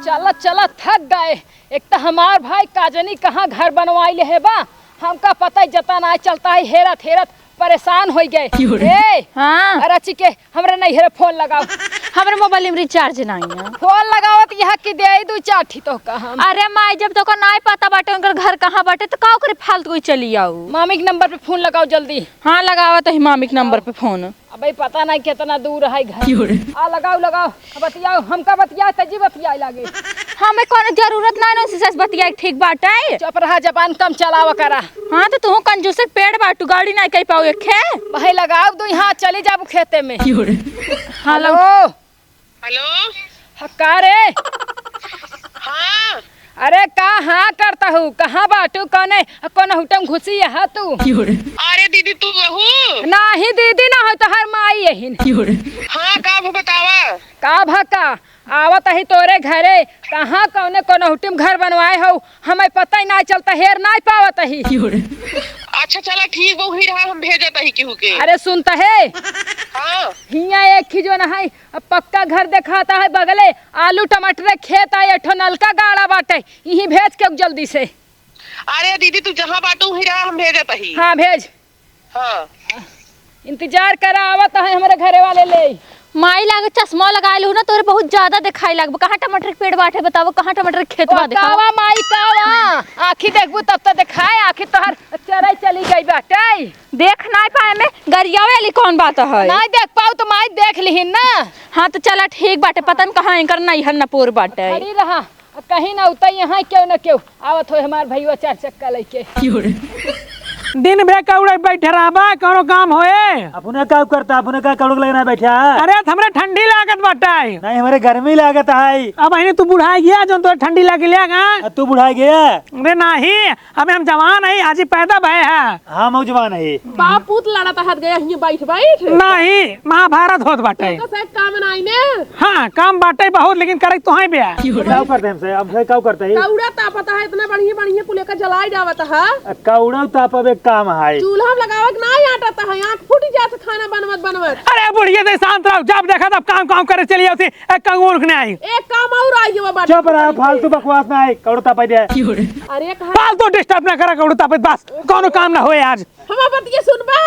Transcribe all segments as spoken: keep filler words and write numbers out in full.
चलत चलत थक गए। एक त हमार भाई का जनी कहाँ घर बनवाई ले हे बा, हमका पता ही जता नाहीं चलता है, हेरत हेरत परेशान होइ गए। क्यों रे? ए, हाँ। अरे रचि के हमरे नैहरे फोन लगाओ। हमरे मोबाइल में रिचार्ज नाहीं है। फोन लगावत यहाँ कि देइ दुइ चार ठी तोहका हम। अरे माई, जब तोहका नाहीं पता बाटे उनकर घर कहाँ बाटे, त का ओकरे फालतू कोई चली आऊ? मामी के नंबर पे फोन लगाओ जल्दी। हाँ, लगावत ही मामी के नंबर पे फोन। अबे पता नाहीं केतना दूर है घर। क्यों रे? आ लगाओ, लगाओ, बतियाओ, हमका बतियाए, तजी बतियाए लागे। हमें कौनो जरूरत नाहीं ना, उनसे बतियाए, ठीक बाटे। चुप रहा, जबान कम चलावा करा। हाँ, त तुहू कंजूस के पेड़ बाटू, गाड़ी नाहीं कह पाओ एक खे। भाई लगाओ दुइ हाथ, चली जाबू खेते में। क्यों रे? हेलो। हेलो। हाँ, का रे? हाँ। अरे का हाँ करता हूँ, कहाँ बाटू, कौने, कौन हुटम घुसी है तू? क्यों रे? अरे दीदी, तू बहू? नाहीं दीदी ना हो, तोहर माई यही। क्यों रे? हाँ, का भा बतावा? का भा का? आवत ही तोरे घरे, कहाँ कौने कौन हुटम घर बनवाए हो, हमें पता ही नाहीं चलता, हेर नाहीं पावत ही। क्यों रे? अच्छा चला ठीक बा, वही रहा, हम भेजत ही केहू के। अरे सुनता है? हाँ। हियाँ एक ही जो ना है, अब पक्का घर देखाता है बगले, आलू टमाटर के खेत है, एक ठो नलका गाड़ा बाटे, यहीं भेज के जल्दी से। अरे दीदी, तू जहाँ बाटू वहीं रहा, हम भेजत ही। हाँ, भेज। हाँ। इंतजार करा, आवत है हमरे घरे वाले ले। माई लागे चश्मा लगाए लू ना, तोरे बहुत ज्यादा दिखाई लागबा। कहाँ टमाटर के पेड़ बाटे बतावा, कहाँ टमाटर के खेत ओ, बा देखावा। कावा माई कावा, आँखी देखबू तब तो दिखाए, आँखी तोहर चराई चली गई बाटे। देख नाहीं पाए में गरियावे वाली कौन बात है? नाहीं देख पाऊ तो माई देख लिहिन ना। हाँ त चला ठीक बाटे, पता न कहाँ इनकर नैहर न पोर बाटे। खड़ी रहा, कहीं ना उतर यहाँ केहू न केहू आवत होए हमार भइया चार चक्का लइके। क्यों रे? दिन भे कौड़े बैठे रहबा, कौनो काम होए? अपने का करता, अपने का कौड़े लेना बैठा? अरे त हमरे ठंडी लागत बाटे। नाहीं, हमरे गर्मी लागत है। अब अहिने तू बुढ़ाइ गया, जौन तोरे ठंडी लागे लेगा। अब तू बुढ़ाइ गया? अरे नाहीं, अबे हम जवान हई, आज ही पैदा भए हैं। हाँ, हम जवान हई। बाप पूत लड़त हत गया हियाँ बैठ बैठ। नाहीं, महाभारत होत बाटे। तो से काम नाहीं ने। हाँ, काम बाटे बहुत, लेकिन करे तो हैं बे। का करते हमसे, हमसे का करते हैं? कौड़ा तापत है, इतना बढ़िया बढ़िया कुल एका जलाए जावत है। आ, कौड़ा तापब एक काम है। चूल्हा में लगावे के नाहीं आटत है, आँख फूट जात खाना बनवत बनवत। अरे बुढ़िया दे शांत रहो, जब देखा तब काम काम करे चली जाती। एक काम और नहीं आई। एक काम और आई है बाबा। चुप रहा, फालतू बकवास ना आई, कौड़ो तापे दे। अरे कहा फालतू disturb ना करा, कौड़ो तापे बस, कौनो काम ना होए आज। हमार बतिया सुनबा?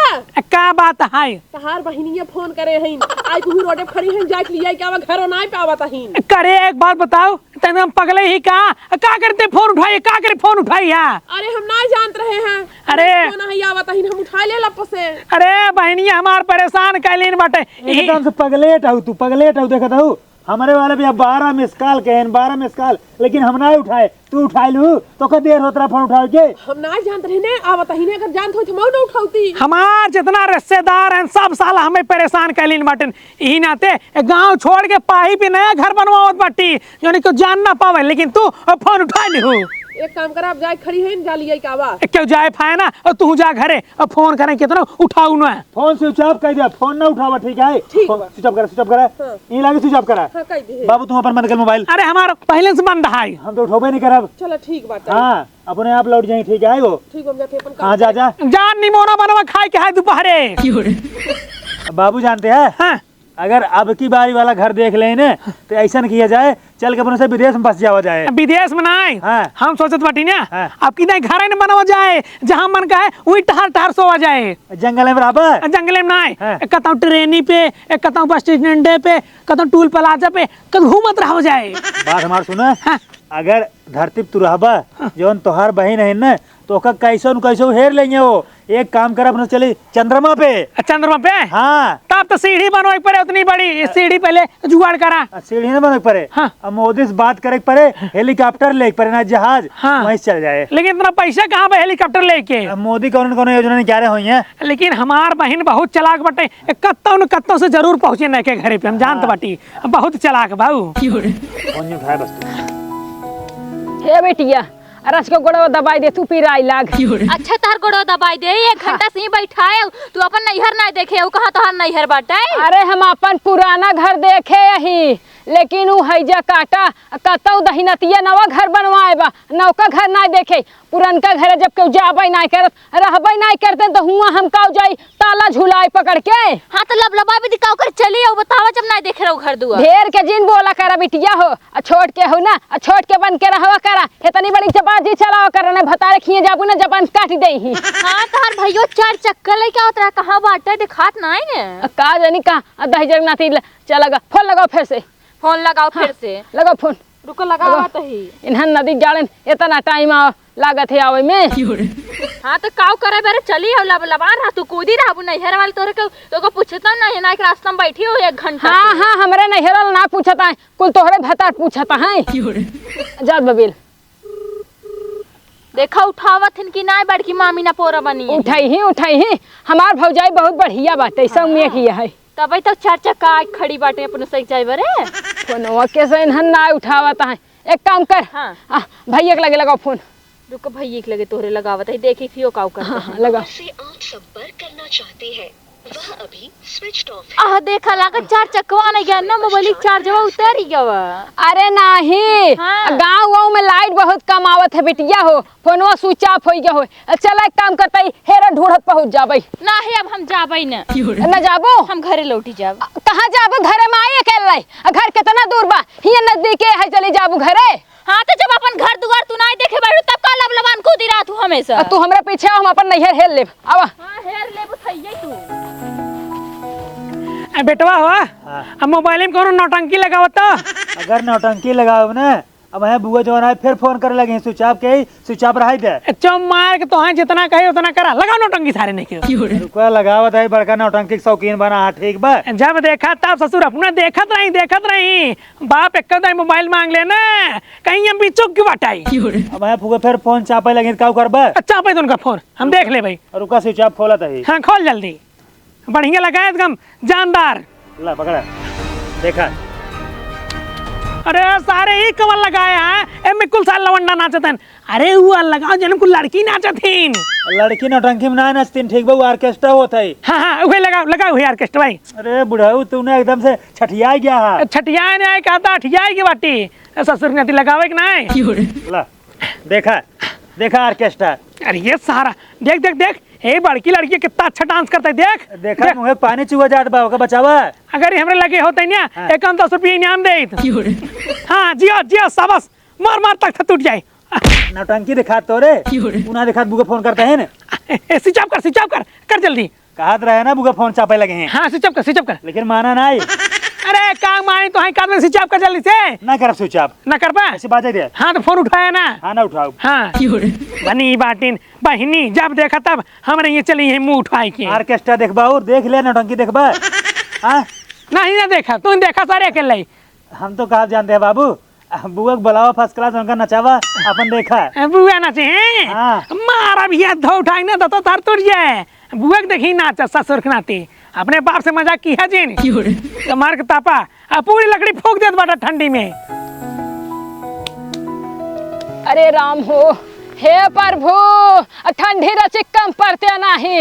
का बात है? तहार बहिनिया फोन करे हईन, आई कुहू रोडे खड़ी हईन, जाए के लिए क्या घरों ना पावत हईन। करे एक बात बताओ, तने हम पगले ही का? का करते फोन उठाई, का करे फोन उठाई है? अरे हम ना जानत रहे हैं। अरे। फोन है आवत हईन, हम उठा ले लप से। अरे बहिनिया हमार परेशान कैलीन बाटे। एकदम से पगलेट हऊ तू, पगलेट हऊ, देखत हऊ। हमरे वाले भी अब बारह miss call के हैं, बारह miss call, लेकिन हम ना उठाए, तू उठाए लू, तो का देर होत रहा फोन उठावे के? हम ना जानत रहे ने, आवत ही ने, अगर जानत होई तो हम ना उठावती। हमार जितना रिश्तेदार हैं, सब साला हमें परेशान कैलीन बाटेन। यही नाते गांव छोड़ के पाही पे नया घर बनवावत बाटी, जौन केहू जान ना पावे, लेकिन तू फोन उठाए लिहू। एक काम करा, अब जाए खड़ी है, जा लिया का बा। क्यों जाए फायना, और तू जा घरे, अब फोन करें कितना उठाऊ ना। फोन switch off कर दिया, फोन ना उठावा, ठीक है? ठीक बा। Switch off करा, switch off करा। हाँ। ये लागे switch off करा। हाँ, कर दे। बाबू, तुम अपन बंद कर मोबाइल। अरे, हमार पहले से बंद है। हम तो उठोबे नहीं करब। चलो, ठीक बात है। हाँ, अपने आप लौट जाए, ठीक है वो। ठीक, हम जाते अपन काम हाँ, जा, करें। जा। जान निमोना बनवा खाए के है दोपहरे। अब बाबू जानते हैं? हाँ। अगर अब की बारी वाला घर देख लें ने, तो ऐसा न किया जाए, चल के अपने से विदेश में बस जावा जाए। विदेश में नाहीं। हाँ। हम सोचत बाटी ना, हाँ। अब की नहीं घर न बनावा जाए, जहाँ मन कहे वही टहर टहर सोवा जाए। जंगल में रहबा? जंगल में नाहीं। हाँ। एक कतौ ट्रेनी पे, एक कतौ बस स्टैंड पे, कतौ टोल प्लाजा पे, कतौ घूमत रहो जाए। बात हमार सुना। हाँ। अगर धरती पे तू रहबा, हाँ। जौन तोहार बहिन है ना, तो ओका कैसो न कैसो हेर लेंगे वो। एक काम कर, अपने चली चंद्रमा पे। चंद्रमा पे? हाँ। तब तो सीढ़ी बनवाए के पड़े उतनी बड़ी, सीढ़ी पहले जुगाड़ करा। आ, सीढ़ी ना बनवाए के पड़े। हाँ। अब मोदी से बात करे के पड़े, helicopter ले के पड़े ना, जहाज, हाँ। वहीं से चल जाए। लेकिन इतना पैसा कहाँ पे helicopter लेके? अब मोदी कौन कौन योजना निकाले हुई हैं। लेकिन हमार बहिन बहुत चालाक बटे, कत्तौ न कत्तौ से जरूर पहुँचे न के घरे पे, हम जानत हाँ। बाटी, बहुत चालाक बाऊ। फोन नहीं उठाए बस तू। हे बेटिया, अरे आज के गोड़वा दबाई दे, तू पिराई लाग। अच्छा, तोहर गोड़वा दबाई दे, एक हाँ। घंटा से ही बैठा है, तू अपन नैहर ना देखे, उ कहाँ तोहर नैहर बाटे? अरे हम अपन पुराना घर देखे यही, लेकिन उ हैजा काटा, कतौ दहिनतिया नवा घर बनवाए बा, नौका घर नाय देखे। पुरनका घर जब केहू जाबै नाय करत, रहबै नाय करते, त हुआं हम काऊ जाई, ताला झुलाए पकड़ के। हाँ, त लबलबा भी दिखाओ कर चली आओ, बतावा जब नाय देखे रहो घर दुआर। ढेर के जिन बोला करा बिटिया हो, आ छोट के हो ना, आ छोट के बन के रहवा करा, इतनी बड़ी जबान जी चलावा करा, ना भतारे खिए जाबू ना, जबान काट देही। हाँ, तोहर भइयो चार चक्कर लेके आवत रहा, कहाँ बाटे, दिखात नाय ने। आ का जानी कहाँ, आ दहिजर नाती ल-, चला गा, फोन लगाओ फिर से। फोन लगाओ हाँ, फिर से। लगाओ फोन। रुको, लगाओ। लगावत ही। इन्हन नदी जाड़न इतना टाइम आ लागत है आवे में। हाँ, तो काऊ करे बेरे चली आओ, लब-, लबान रहा, तू कूदी रहबू, नैहर वाले तोरे के, तोको पूछता नहीं है ना, एक रास्ता में बैठी हो एक घंटा हाँ, से। हाँ, हमरे नैहर वाला ना पूछता है, कुल तोहरे भतार पूछता है। जात बबील। देखा उठावत हिन कि नाय बड़की मामी ना पोरा बनी है। उठाई ही, उठाई ही। हमार भौजाई बहुत बढ़िया बाटे, सब हाँ। में किया है। तबे तो चार चक्का आज खड़ी बाटे अपने सही जाए बरे। फोनवा के से इन्हन ना उठावत है। एक काम कर। हाँ। आ, भैया के लगे लगाओ फोन। रुको भैया के लगे तोहरे लगावत है, देखी फिर काऊ करते हाँ, हैं। लगाओ। से आप संपर्क करना चाहते हैं, वह अभी switched off है। आह, देखा, लागत चार चक्कवा नहीं गया ना, मोबाइल चार्जवा उतर ही गवा। अरे नाही, हाँ। गाँव वाँव में लाइट बहुत कम आवत है बिटिया हो, फोनवा switch off होई गया हो। चला एक काम करता ही, हेरा ढूंढत पहुँच जाबई। नाही, अब हम जाबई न। न जाबो? हम घरे लौटी जाब। कहाँ जाबो? घरे में आई अकेले। आ घर कितना दूर बा? हियाँ नजदीके है, चली जाबो घरे। हाँ, तो जब अपन घर दुआर तू नाय देखे बैठू, तब का लबलबान कूदी रहत हूँ हमेशा? आ, तू हमरा पीछे आ, हम अपन नैहर हेर लेब। आवा। हाँ, हेर लेबू थइये तू। ए, बेटवा हो, हाँ। अब मोबाइल में कौनो नौटंकी लगावत तो? अगर नौटंकी लगावब ना, अब है बुआ जवान आए, फिर फोन करे लगे, switch off के, switch off रहाई दे। ए, चुप मार के तो है, जितना कहे उतना करा, लगाओ नौटंकी सारे नहीं के। रुका, लगावत है, बड़का नौटंकी के शौकीन बना, हाँ, ठीक बा। जब देखा तब ससुर अपना देखत रही, देखत रही। बाप एक दाई मोबाइल मांग ले ना, कहीं हम भी चुक के बटाई। अब है फुगे फिर फोन चापे लगे, का करबा? अच्छा, चापे तो उनका फोन, हम देख ले भाई। रुका, switch off खोलत है। हाँ, खोल जल्दी। बढ़िया लगाए एकदम जानदार। ला, पकड़ा। देखा। अरे सारे, ई कवन लगाए हैं? एमे कुल सारे लवंडा नाचत हैं। अरे, उ वाला लगाओ, जौन कुल लड़की नाचत हीं। लड़की नौटंकी में ना नाचतीन, ठीक बा, उ orchestra होत है। हाँ, हाँ, उहे लगाओ, लगाओ, उहे orchestra भाई। अरे बुढ़ऊ, तू ना एकदम से छठिया गया है। छठिया ने आए, कहता, "ठिया के बाटी।" ससुर के नाती लगावे के ना है। ला, देखा, देखा orchestra। अरे ये सारा, देख, देख, देख, ए बड़की लड़की कितना अच्छा dance करता है, देख। देखा, देख। मुँहे पानी चुआ जात बा, ओके बचावा। अगर ये हमरे लगे होते ना, हाँ। एक हम दस रुपये इनाम देइत। हाँ, जियो, जियो, शाबाश, मार, मार, तख्ता टूट जाए। नौटंकी दिखात तोरे। क्यों रे? उना दिखात बुआ फोन करते हैं ना। ए, ए, switch off कर, switch off कर, कर जल्दी। कहत रहे ना बुआ फोन चापे लगे हैं। हाँ, switch off कर, switch off कर। लेकिन माना नहीं। अरे, का मानी तो है, का switch off कर जल्दी से। ना करब switch off। ना करबा? ऐसे बाजे दे। हाँ, तो फोन उठाया ना। हाँ, ना उठाओ। हाँ। क्यों रे? बनी बाटिन, बहिनी, जब देखा तब हमरे ये चली है मुँह उठाई के। Orchestra देखबा और देख ले, नौटंकी देखबा। हाँ? नहीं, ना देखा, तू देखा सारे अकेले ही। हम तो कहा जानते हैं बाबू, बुआ के बुलावा first class, उनका नचावा, अपन देखा। ए, बुआ नाचे हैं? हाँ। मारा भैया, धो उठाई ना, दतो तार टूट जाए। बुआ के देखी नाच, ससुर के नाती। अपने बाप से मजाक की है जिन? क्यों रे? तो मार के तापा, आ पूरी लकड़ी फूंक देत बाटा ठंडी में। अरे राम हो, हे प्रभु, ठंडी रची कम पड़ते नाही।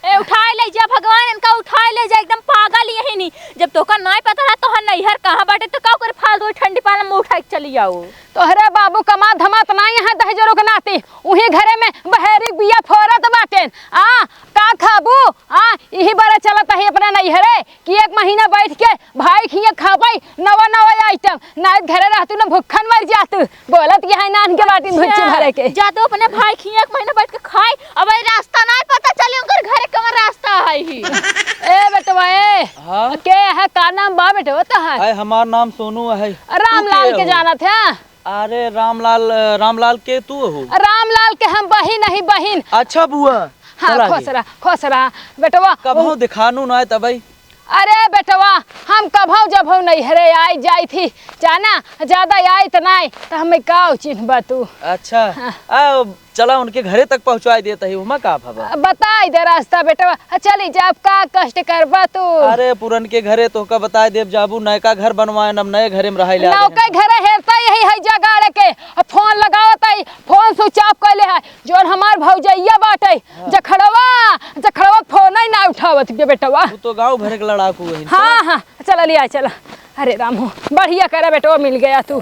ए, उठाए ले जा भगवान, इनका उठाए ले जा, एकदम पागल यही नहीं। जब तोका नाय पता रहा तोहर नैहर कहाँ बाटे, तो का करे फालतू ठंडी पाला में उठाए के चली आओ। तोहरे बाबू कमात धमात नाई है दहिजरो के नाती, उही घरे में बहेरी बिया फोरत बाटेन। आ, का खाबू? आ, इही बरे चलत ही अपने नैहरे कि एक महीना बैठ के भाई खिया खाबई नवा नवा item, नाय घरे रहतू ना भुक्खन मर जातू। बोलत यहाँ नान के बाटी भुच्ची भरे के। जा तो अपने भाई खिया एक महीना बैठ के खाई, अब ये रास्ता नाय पता चली उनकर घरे कवन रास्ता है ही। ए बेटवा ए, हाँ? के है, का नाम बा बेटवा तोहार? अरे हमार नाम सोनू है। रामलाल के जानत है? अरे रामलाल, रामलाल के तू हो? रामलाल के हम बहिन ही बहिन। अच्छा बुआ, हाँ, चला खुश रहा, खुश रहा बेटवा। कबहू दिखानू ना तबई। अरे बेटवा, हम कबहू जबहू नैहरे आई जाई थी, जाना, ज्यादा आई त नाई, त हमें का चिन्हबा तू। अच्छा, हाँ। आ, चला उनके घरे तक पहुँचाई देत ही, उमा का भवा? बताई दे रास्ता बेटवा, चली जाब, का कष्ट करबा तू। अरे पुरन के घरे तोहका बताई देब, जाबू नयका घर बनवाए, अब नए घरे में रहाई ले। नौका घरे हेरता यही है जगाड़ के, फोन लगावत है, फोन switch off कैले है, जोन हमार भौजैया बाटे, हाँ। जखड़वा, जखड़वा फोन ही ना उठावत के बेटवा। तू तो गाँव भरे के लड़ाकू है। हाँ, हाँ, चला लिया, चला। अरे राम हो, बढ़िया करे बेटो, मिल गया तू।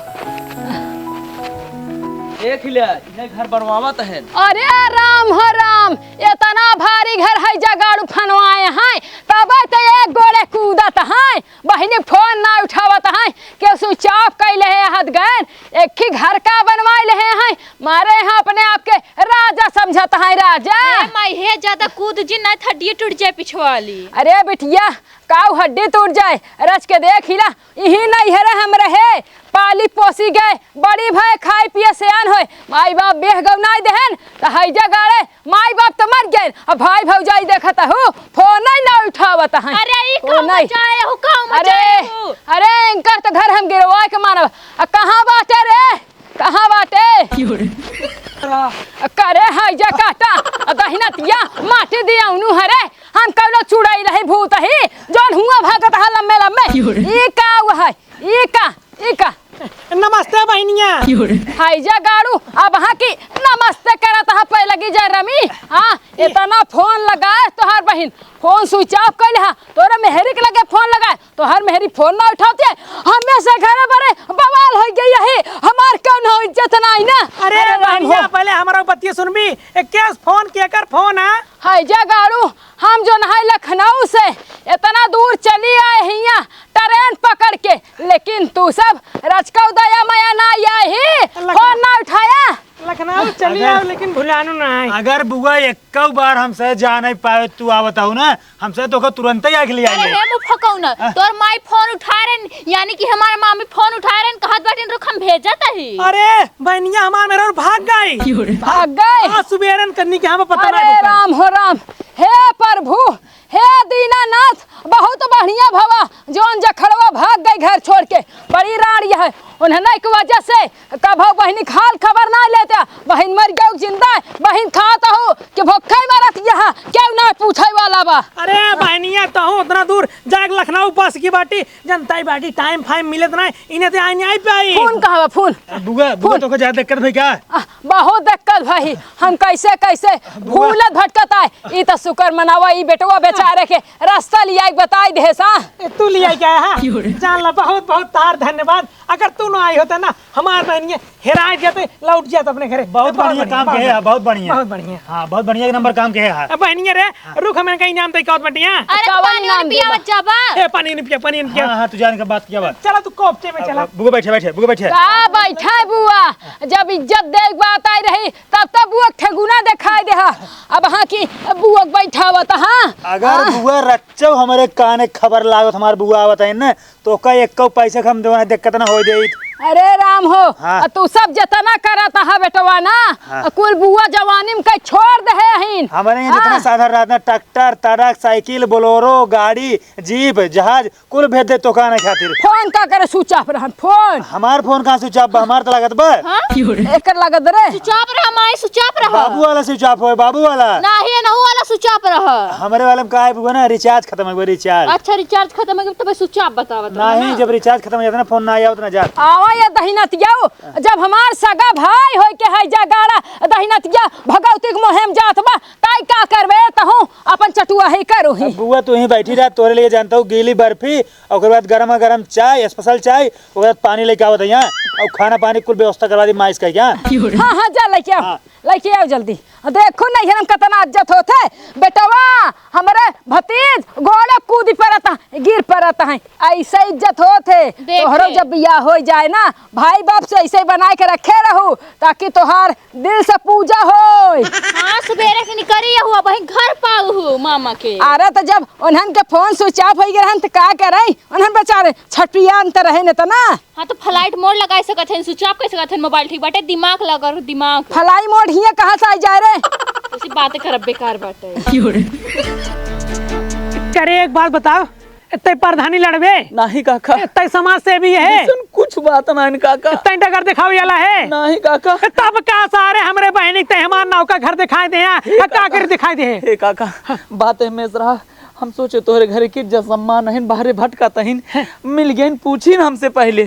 देख ले, इहे घर बनवावत है। अरे राम हो राम, इतना भारी घर है, जगाड़ू फनवाए हैं, तबे तो एक गोड़े कूदत हैं। बहिनी फोन ना उठावत हैं, के switch off कइ लेहे हद गैन, एक ही घर का बनवाइ लेहे हैं, मारे यहाँ अपने आप के राजा समझत हैं, राजा। ए माई, हे ज्यादा कूद जिन, नहीं तो हड्डिये टूट जाए पिछवाली। अरे बिटिया, काऊ हड्डी टूट जाए, रच के देख हिला, इही नइहरे हम रहे, पाली पोसी गए, बड़ी भए, खाए पिए सयान होए, माई बाप बेह गौ नाई देहेन, त हैजा गाड़े, माई बाप त मर गए, अब भाई भौजाई देखत हूँ, फोन नहीं ना उठावत हैं। अरे, ई फोन का नहीं। मचाए हो, का अरे, मचाए हो? अरे, इनकर त घर हम गिरवाए के मानब। आ, कहाँ बाटे रे? कहाँ बाटे? क्यों रे? आ, करे हैजा काटा, आ, दहिनतिया, माटी दिया उनु हरे, हम कौनो चुड़ैल ही भूत ही, जौन हुआ भागत हा लम्बे लम्बे। क्यों रे? ई का हुआ है? ई का? ई का? नमस्ते बहिनिया। हैजा गाड़ू, अब हाँ की नमस्ते करत हा, पे लगी जा रमी। हाँ, इतना फोन लगाए तोहार बहिन, फोन switch off कइले हा, तोरे मेहरी के लगे फोन लगाए, तोहार मेहरी फोन ना उठावत है, हमें से घरे बरे बवाल होइ गई है, हमार कौनो इज्जत नाई ना। अरे अरे राम बहिनिया, हो। पहले हमारा बतिया सुनबी, ए, के फोन, केकर फोन है? हैजा गाड़ू, हम जौन है लखनऊ से इतना दूर चली आए हियाँ ट्रेन पकड़ के, लेकिन तू सब रचकऊ दया माया ना आई ही, लखनऊ फोन ना उठाया। लखनऊ चली अगर आओ, लेकिन भुलानू ना आए। अगर बुआ एक्कौ बार हमसे जा नहीं पावे, तू आवत हऊ ना, हमसे तो तुरंत ही आके ले अरे आइए। हे मुँह फकौना, हाँ। तोर माई फोन उठा रहे, यानी कि हमार मामी फोन उठा रहे, कहत बाटिन रुक हम भेजत ही। अरे बहनिया, हमार मेहरारू भाग गई। भाग गए? आज सुबेरन करनी के हमें पता अरे नहीं। राम हो राम, हे प्रभु, हे दीनानाथ, बहुत बढ़िया भवा, जौन जखड़वा भाग गई घर छोड़ के। बड़ी राड़ी है, उन्हने के वजह से कभौ बहिनी खाल खबर ना लेते। बहिन मर गयो जिंदा है, बहिन खात हो कि भूखे मरत यहाँ, केहू ना पूछे वाला बा। अरे बहनिया, तहूँ उतना दूर जाके लखनऊ बस की बाटी, जनता ही बाटी, टाइम फाइम मिलत ना, इन्हें तो आई नहीं आई पाई। फोन कहाँ बा, फोन? बुआ, बुआ, फोन। तोके ज्यादा दिक्कत भई का? आ, बहुत दिक्कत भई, हम कैसे कैसे बुआ। भूलत भटकत आए। ई त शुक्र मनावा, ई बेटवा बेचारे के रास्ता लियाई के बताई देहे सा। ए, तू लियाई के आया है? जान ला, बहुत बहुत तार धन्यवाद। अगर तू ना आई होता ना, हमार बहनिया हेराय जाते, लौट जाते अपने घरे। बहुत बहुत बढ़िया बढ़िया, काम बहुत किहे है, बढ़िया। बहुत बढ़िया। बहुत बढ़िया। हाँ, बहुत बढ़िया, एक नंबर काम किहे है। अब बहनिया रे, हाँ। रुक, हमन का इनाम तय कौत बटिया। अरे, कवन पानी इनाम वानी पिया देबा? मत जाबा। ए, पानी नहीं पिया, पानी नहीं पिया। हाँ, हाँ, तू जान के बात किया बा। चला, तू कोप से में चला। बुआ बैठे, बैठे, बुआ बैठे। का बैठे बुआ? जब इज्जत दे के बात आई रही, तब तब बुआ के ठेगुना दिखाई दे हा। अब हाँ की बुआ के बैठावत, हाँ? अगर हाँ। बुआ रच्चो हमरे काने खबर लागत, हमार बुआ आवत है न, तो का एक्को पैसा के हम देवना दिक्कत ना होई देइत। अरे राम हो, हाँ। आ तू सब जतना करत हा बेटवा ना, हाँ। आ कुल बुआ जवानी में कई छोड़ देहे हईन। हमरे यहाँ जितना हाँ। साधन रहत ना, ट्रैक्टर, ट्रक, साइकिल, बोलेरो, गाड़ी, जीप, जहाज, कुल भेज दे तो का नहीं खातिर। फोन का करे switch off रहन, फोन। हमार फोन कहाँ switch off बा? हमार तो लागत बा। हाँ? एकर लागत रे। Switch off रहा, माई, switch off रहा। बाबू वाला switch off होए, बाबू वाला। नाही, नहु वाला switch off रहा। हमरे वाले में का है बुआ ना, recharge खत्म है, recharge। अच्छा, recharge खत्म है, तब switch off बतावत रहा नहीं, ना। जब recharge खत्म हो जाता ना, फोन ना आया उतना जा। आवा ये दहिनतिया, जब हमार सगा भाई होई के है जगाड़ा, दहिनतिया भगौती के मोहे में जात बा, ताई का करबे तहूँ अपन चटुआ ही करू ही। अब बुआ तू ही बैठी रह, तोरे लिए जानता हूँ गीली बर्फी, ओकर बाद गरमा गरम चाय, special चाय, ओकर बाद पानी लेके आवत है यहाँ, और खाना पानी कुल व्यवस्था करवा दी माइस का क्या? हाँ, हाँ, जा लेके आओ, हाँ। लेके आओ जल्दी। देखो नहीं हम कितना इज्जत होत है, बेटवा, हमरे भतीज गोड़े कूदी परत है, गिर परत है, ऐसे इज्जत होत है। देखे। तोहरो जब बियाह हो जाए ना, भाई बाप से ऐसे बनाए के रखे रहू, ताकि तोहार दिल से पूजा होय। हाँ, सुबेरे के निकरी हुआ, वहीं घर पाऊ हूँ मामा के। अरे, तो जब उन्हन के फोन switch off होई गए रहन, तो का करे? उन्हन बेचारे छटपिया अंतर रहे न त ना। हाँ, तो flight mode लगाई सकत हन, switch off कर सकत हन mobile, ठीक बाटे? दिमाग लगा रो, दिमाग। Flight mode हियाँ कहाँ से आई जाए रे? उसी बातें करब, बेकार बाटे। करे, एक बात बताओ, तै प्रधानी लड़बे? नाही काका। तै समाज सेवी है? ऐसन कुछ बात ना है काका। तै डगर दिखावे वाला है? नाही काका। तब का सारे हमरे बहनी के तै हमार नाव का घर दिखाई दे, हे का काका। कर दिखाई दे? हे काका, बात है मेसरा, हम सोचे तोहरे घरे की इज्जत सम्मान नहीं, बाहरे भटका तहिन, हैं। मिल गइन, पूछी ना हमसे पहले।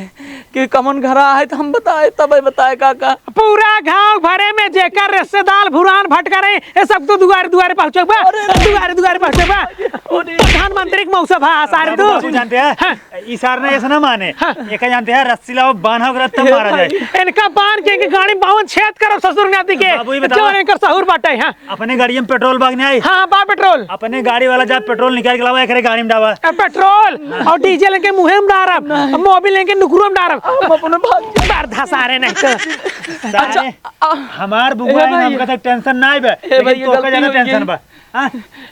कि कमन घरा आए तो हम बताए, तबे बताए काका। पूरा गांव भरे में जेकर रिश्तेदार भुरान भटका रहे, ये सब तो दुआरे दुआरे पहुंचे बा। अरे रे। दुआरे दुआरे पहुंचे बा। अरे। प्रधानमंत्री के मौसा भा सारे बाबू, तू। बाबू जानते हैं? हाँ। ई सार ने ऐसा ना माने। हाँ। एका जानते हैं, रस्सी लाओ, बांधा ओकरा तब ए मारा जाए। भाई। इनका बांध के इनके गाड़ी में बावन छेद करब ससुर नाती के। बाबू, ये बताओ। जवन इनकर सहूर बाटे, हाँ। अपने गाड़ी में पेट्रोल बाग नहीं आई? हाँ, बा पेट्रोल। अपने गाड़ी वाला जा पेट्रोल निकाल के लावा, एकरे गाड़ी में डावा। ए, पेट्रोल और डीजल इनके मुंहे में डारब, मोबिल इनके नुकरू में डारब। हम अपने भाग बर्धा सारे नहीं तो। सारे, अच्छा, आ, हमार बुआ ए है, भाई। हमका तक टेंशन ना आइबे, ए लेकिन भाई, ये तोका गलती ज्यादा हुई टेंशन गई। बा। हाँ?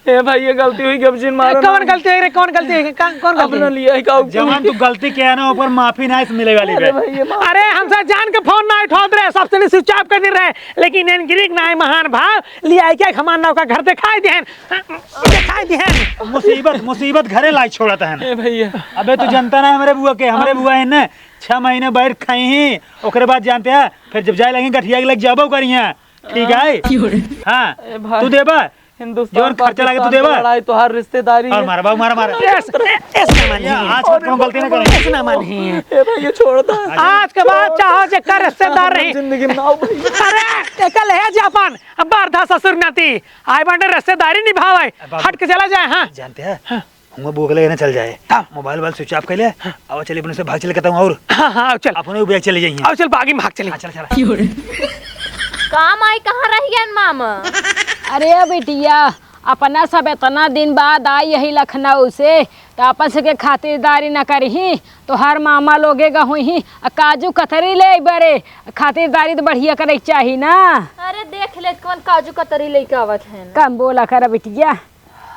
ए भाई, ये गलती हुई, अब जिन मारो कौन ना। गलती है रे, कौन गलती है? का-, कौन गलती अपना है? लिया है का? जवान तू गलती किया ना, ऊपर माफी ना मिले वाली अरे बे। भाई, ये माफ अरे, हमसे जान के फोन ना उठावत रहे, सबसे स्विच ऑफ कर दे रहे, लेकिन एनगिरी के नाई महान भाव लिया के हमार नौका घर दिखाई देहन, दिखाई देहन। मुसीबत, मुसीबत घरे लाई छोड़त हन। ए भैया। अबे तू जनता ना हमरे बुआ के, हमरे बुआ है ना, छह महीने बैठ खाई ही, ओकरे बाद जानते हैं, फिर जब जाए लगे गठिया के लग जाबो करिए, ठीक है? क्यों रे? हाँ, ए भाई। तू देबा? हिंदुस्तान जौन खर्चा लागे तू पाकिस्तान देबा? के लड़ाई तोहार रिश्तेदारी और है। मारा बाबू, मारा, मारा। ऐस-, ऐस ना मानी। आज कौन गलती ना करे। ऐस ना मानी। ए भाई, ये छोड़ दे। आज के बाद चाहो जेकर रिश्तेदार रही। जिंदगी में ना हो भाई। अरे, एका ले जापान, अब बर्धा ससुर नाती। आए बाटे रिश्तेदारी निभावे। अब बाबू, हट के चला जाए, हाँ। जानते हैं? हाँ। हुआ बुआ के लगे ना चल जाए। हाँ। मोबाइल वोबाइल स्विच ऑफ कर ले। हाँ। अब चलिए अपने से भाग चले कहता हूँ और। हाँ, हाँ, चल। अपने भी चले जाइए। अब चल, बागी में भाग चली। हाँ, चल, चल। का माई, कहाँ रहियन मामा? अरे बिटिया, अपना सब इतना दिन बाद आई यही लखनऊ से, तो अपन से के खातिरदारी न करही, तो हर मामा लोगे गहुई ही, आ काजू कतरी ले बरे, खातिरदारी तो बढ़िया करे के चाही ना। अरे देख ले कौन काजू कतरी लेके आवत है ना। कम बोला कर बिटिया,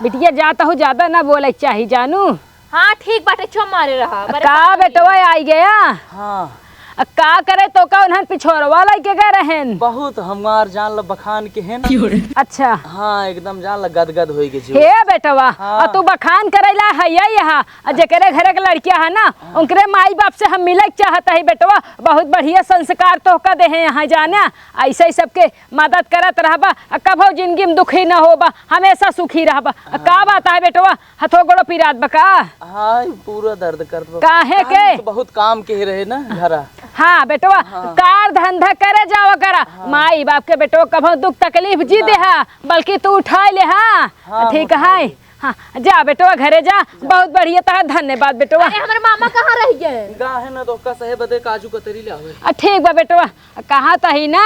बिटिया जाता हूँ, ज्यादा ना बोले के चाही जानू। हाँ ठीक बाटे, चुप मारे रहा। बरे का बाप रे। बेटवा आई गया? हाँ। आ, का करे तो का उन्हन पिछोरवा लइके गए रहेन? बहुत हमार जान ल बखान के हेन। अच्छा। हाँ, एकदम जान ल गदगद होई के जीव। हे बेटवा, हाँ। आ तू बखान करैला है ये यहाँ, आ जेकरे घरे के लड़किया है ना, हाँ। उनकरे माई बाप से हम मिले के चाहत है बेटवा। बहुत बढ़िया संस्कार तोहका देहे यहाँ जाना, ऐसे ही सबके मदद करत रहबा, आ कभो जिंदगी में दुखी न होबा, हमेशा सुखी रहबा। आ का हाँ। बात है बेटवा, हथो गोड़ो पिरात बा का? हाँ, ई पूरा दर्द करत बा। काहे काहे के? तो बहुत काम के रहे ना घरा। हाँ, बेटवा, हाँ। कार धंधा करे जावा करा। हाँ। माई बाप के बेटवा कभो दुख तकलीफ जी ना। देहा, बल्कि तू उठाए ले, हाँ। हाँ, ठीक है। हाँ, जा बेटवा, घरे जा। जा। बहुत बढ़िया, तहार धन्यवाद बेटवा। अरे, हमरे मामा कहाँ रह गए? गा है ना, तो ओका सहे बदे काजू कतरी ले आवे। आ, ठीक बा बेटवा, कहा तही ना,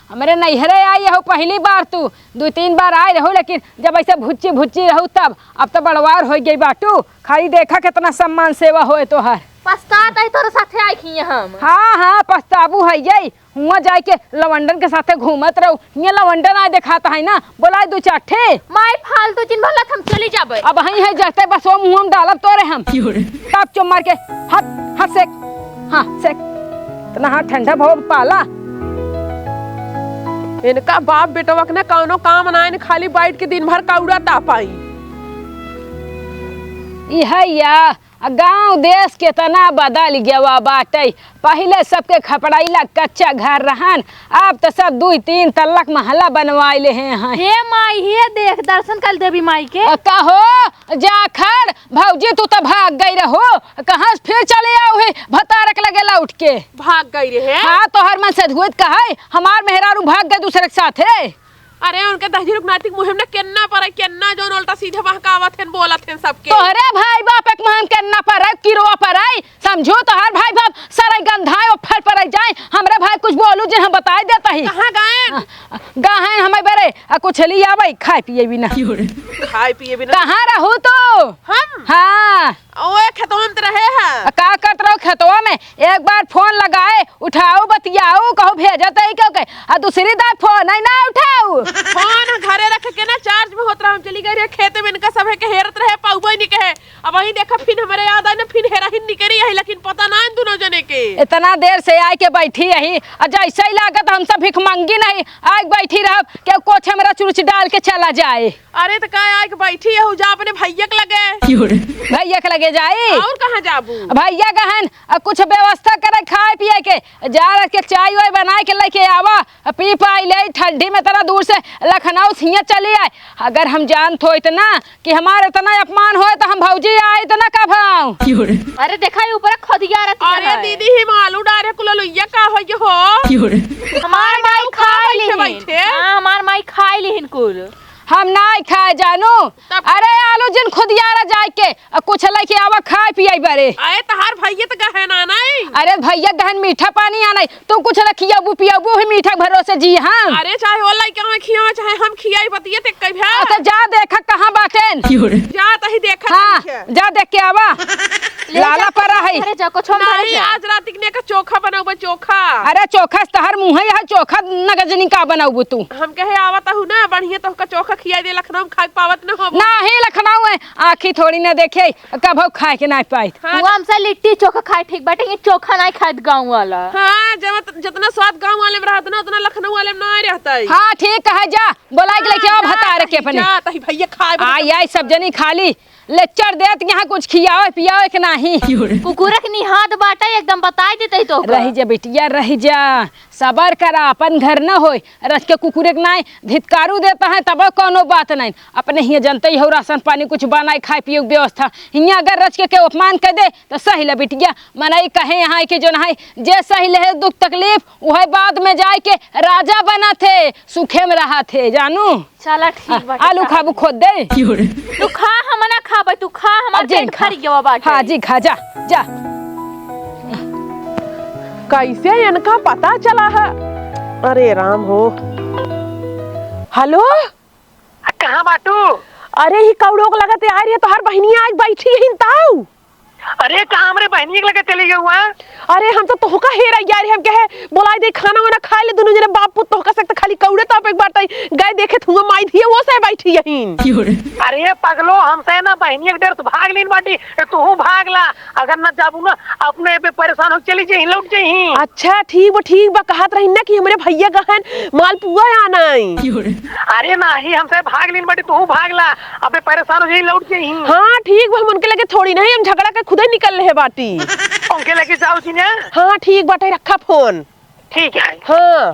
हमरे नैहरे आई हो पहली बार तू, दो तीन बार आए रहो, लेकिन जब ऐसे भुच्ची भुच्ची रहू तब, अब तो बड़वार हो गई बाटू। खाली देखा कितना सम्मान सेवा होए तोहार। पछतात है तोरे साथे आई खी हम। हाँ, हाँ, पछताबू है यही। हुआं जाए के लवंडन के साथे घूमत रहू। ये लवंडन आए देखात है ना, बोलाए दो चार ठे। माई फालतू जिन भलत हम चली जाबे। अब हई है जहते बस वो मुंह में डालब तोरे हम। क्यों रे? तब चुप मार के, हट, हट सेक। हाँ, सेक। इतना हाथ ठंडा भोग पाला। इनका बाप बेटवा के ना कौनो काम ना, इन खाली बैठ के दिन भर कौड़ा तापाई। इहे या, आ गाँव देश केतना बदल गवा बाटे। पहिले सबके खपड़ैला कच्चा घर रहन, अब त सब दुई तीन तल्लक महला बनवाइ लेहे हैं। हे माई, हे देख, दर्शन कर देवी माई के। आ, का हो, जाखड़, भौजी, तू त भाग गई रहो, कहाँ से फिर चले आओ है भतारक लगे लौट के? भाग गई रहे? हाँ, तोहर मन से धुएत कहे, हमार मेहरारू भाग गए दूसरे के साथे। अरे, उनके दहिजरू के नाती के मुँहे में ना केन्ना परे, केन्ना जौन उल्टा सीधे बहकावत हेन, बोलत हेन सबके। तोहरे भाई बाप एक मुँहे में केन्ना परे, किरवा परे, समझू, तोहर भाई बाप सारे गंधाए और फर परे जाए, हमरे भाई कुछ बोलू जिन हम बताए देता ही। कहाँ गायन? हाँ, गाहन हमें बरे, आ कुछ ली आवे, खाए पिए भी ना। खाए पिए भी ना। कहाँ रहू तू? हम? हाँ। ओए, खेतवा में त रहे हैं। आ, का करत रहो खेतवा में? एक बार फोन लगाए, उठाऊ, बतियाऊ, कहू भेजत है क्यों के? आ दूसरी दाई फोन है ना उठाऊ। फोन घरे रख के ना चार्ज में होत रहा, हम चली गई रहे खेते में, इनका सब है के हेरत रहे, पाउबो ही नहीं कहे। अब वही देखा, फिन हमरे याद आए ना, फिन हेरा ही निकरी है, लेकिन पता ना इन दोनों जने के। इतना देर से आए के बैठी यही, आ जैसे ही लागत हम सब भिखमंगी नहीं, आए के बैठी रहब, केहू कुछ हमरा चुरुच डाल के चला जाए। अरे त का आए के बैठी है, जा अपने भैया के लगे। भैया के लगे जाई? और कहाँ जाबू? भैया कहन, आ, कुछ व्यवस्था करे खाए पिए के, जा के चाय वाय बनाए के लेके आवा, पी पाई ले, ठंडी में तरा दूर से लखनऊ से हियाँ चली आए। अगर हम जानत होइत ना कि हमार इतना अपमान होए तो हम भौजी आइत ना कबहूँ। अरे देखा, ये ऊपर खोदिया रहती अरे है। दीदी, हिम आलू डारे कुल लोइया का हो ये हो? हमार माई खाए बैठे, लिहिन। बैठे। हाँ, हमार माई खाए लिहिन कुल। हम नाई खाए जानू। तब अरे आलू जिन खुदियारा जाए के, अ, कुछ लेके आवा खाए पियाई बरे। अरे तहार भैया त गहन आ नहीं। अरे भैया गहन मीठा पानी आ नहीं, तू कुछ न खियाबू पियाबू ही मीठा भरोसे जी हम। अरे चाहे ओ लइका में खियावे, चाहे हम खियाई बतिये ते कई भा। अच्छा जा देखा कहाँ बाटेन। जा तही देखा हाँ, तनी है। जा देख के आवा। ले जा, लाला परा है। अरे जा, कुछ हम नहीं, जा। आज रात के ने का चोखा बनाउबे, चोखा। अरे चोखा से तहर मुँह है, चोखा नगजनी का बनाउबू तू? हम कहे आवत हूँ ना, बढ़िया तो का चोखा खिया दे, लखनऊ में खाए पावत न हो। नाही लखनऊ है, आँखी थोड़ी ना देखे, कबहू खाए के नाही पाइत। हाँ, तू हमसे लिट्टी चोखा खाए ठीक बाटे, ये चोखा नाही खाइत गाँव वाला। हाँ, जब, जितना स्वाद गाँव वाले में रहत ना, उतना लखनऊ वाले में ना रहता है। हाँ, ठीक है, जा, बोलाइ के लेके आवा हाँ, भतार के अपने। जा, तही भैया खाए बता। आई, आई, सब जनी खाली लेक्चर देत, यहाँ कुछ खियावे पियावे के नाही। कुकुरक निहाद बाटे, एकदम बताइ देते ही तो ओका। रहि जा बिटिया, रहि जा, सबर करा, अपन घर न होय। रच के कुकुरे के नाई धितकारू देता है, तब कौनो बात नहीं। अपने हियाँ जनते ही हो, राशन पानी कुछ बनाई, खाए पिए के व्यवस्था। हियाँ अगर रच के केहू अपमान कर दे, तो सही ले बिटिया। मनई कहे यहाँ के जो नहाई, जे सही ले दुख तकलीफ, उहे बाद में जाए के राजा बना थे, सुखे में रहा थे, जानू। चला ठीक बा, आलू खाबू खोद दे। तू खा, हम ना खाबे, तू खा, हमार अब जिन पेट खा। भर गवा बाटे। हाँ जी, खा जा, जा। कैसे इनका पता चला है? अरे राम हो। हेलो, आ, कहाँ बाटू? अरे, ही कौड़ोक लगत आ रही है, तोहार बहिनिया आज बैठी है ताऊ। अरे, कहाँ हमरे बहिनिया के लगे चली गई हुआ? अरे, हम तो तोहका हेरा यार, हम कहे बोलाई दे खाना वाना खाए ले, दुनू जने बाप पुत तोहका से तो खाली कौड़े तापे के बाटे। गए देखे थुआ माई धिया वो से बैठी यहीं। अरे पगलो, हमसे ना बहिनिया के डर से भाग लीन बाटी, तू भाग ला। अगर ना जाबू ना, अपने पे परेशान हो चली जाई, लौट जाई। अच्छा, ठीक बा, ठीक बा, कहत रही ना कि हमरे भैया गहन मालपुआ आना है। अरे नाही, हमसे भाग लीन बाटी, तू भाग ला, अबे परेशान हो जाई, लौट जाई। हाँ, ठीक बा, हम उनके लगे थोड़ी नहीं, हम झगड़ा के खुदे निकल रहे बाटी। उनके लगे जाओ जी ना। हाँ, ठीक बाटे, रखा फोन। ठीक है। हाँ।